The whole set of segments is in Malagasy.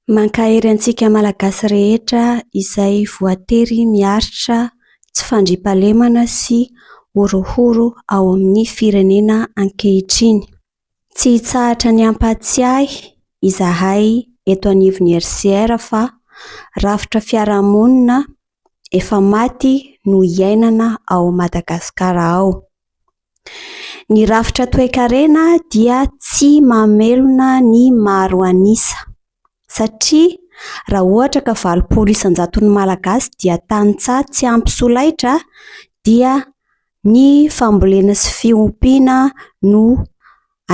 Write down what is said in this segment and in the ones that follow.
Mankahery antsika Malagasy rehetra izay voatery miaritra tsy fandriampahalemana sy horohoro ao amin'ny firenena ankehitriny. Tsy hitsahatra ny hampahatsiahy izahay eto anivon'ny RCR fa rafitra fiarahamonina efa maty no iainana ao Madagasikara ao. Ny rafitra toekarena dia tsy mamelona ny maro an'isa satria raha ohatra ka 80 isan-jaton'ny Malagasy dia tantsaha tsy ampy solaitra dia ny fambolena sy fiompiana no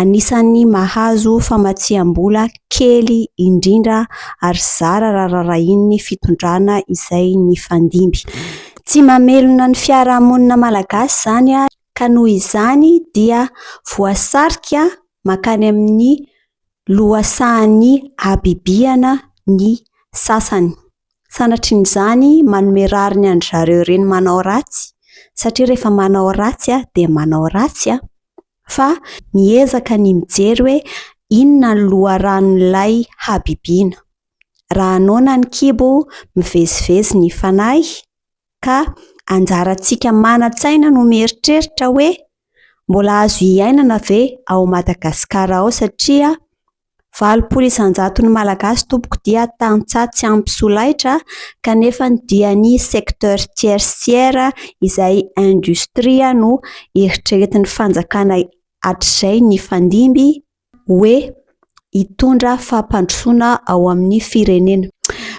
anisan'ny mahazo famatsiam-bola kely indrindra ary zara raha rarahian'ny fitondrana izay nifandimby. Tsy mamelona ny fiarahamonina malagasy izany ka noho izany dia voasarika mankany amin'ny lohasahan'ny habibiana ny sasany. Sanatrian'izany manome rariny an-dry zareo ireny manao ratsy satria rehefa manao ratsy dia manao ratsy. fa miezaka ny mijery hoe inona ny loharanon'ilay habibiana. Raha noana ny kibo, mivezivezy ny fanahy ka anjarantsika manan-tsaina no mieritreritra hoe mbola azo iainana ve ao Madagasikara ao satria 80 isan-jaton'ny Malagasy tompoko dia tantsaha tsy ampy solaitra kanefa dia ny secteur tertiaire izay industria no eritreretin'ny fanjakana hatrizay nifandimby hoe hitondra fampandrosoana ao amin'ny firenena.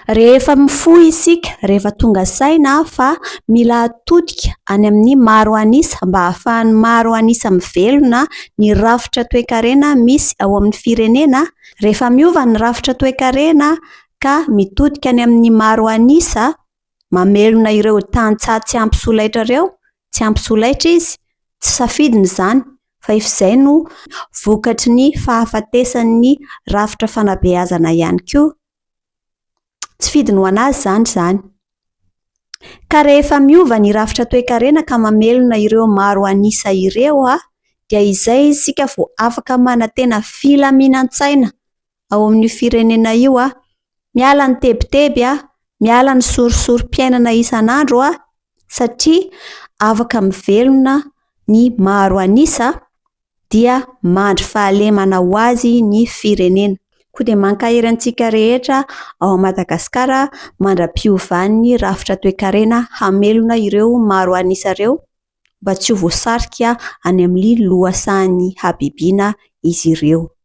Rehefa mifoha isika, rehefa tonga saina fa mila atodika any amin'ny maro an'isa mba ahafahan'ny maro an'isa mivelona ny rafitra toekarena misy ao amin'ny firenena. Rehefa miova ny rafitra toekarena ka mitodika any amin'ny maro an'isa, mamelona ireo tantsaha tsy ampy solaitra ireo, tsy ampy solaitra izy, tsy safidiny izany fa efa izay no vokatry ny fahafatesan'ny rafitra fanabeazana ihany koa. Tsy fidiny ho an'azy izany izany. Ka rehefa miova ny rafitra toekarena ka mamelona ireo maro an'isa ireo dia izay isika vao afaka manantena filaminan-tsaina ao amin'io firenena io. Miala ny tebiteby, miala ny sorisorim-piainana isan'andro satria afaka mivelona ny maro an'isa. dia mandry fahalemana ho azy ny firenena. Koa dia mankahery antsika rehetra ao Madagasikara mandra-piovan'ny rafitra toekarena hamelona ireo maro an'isa ireo mba tsy ho voasarika any amin'ny lohasahan'ny habibiana izy ireo.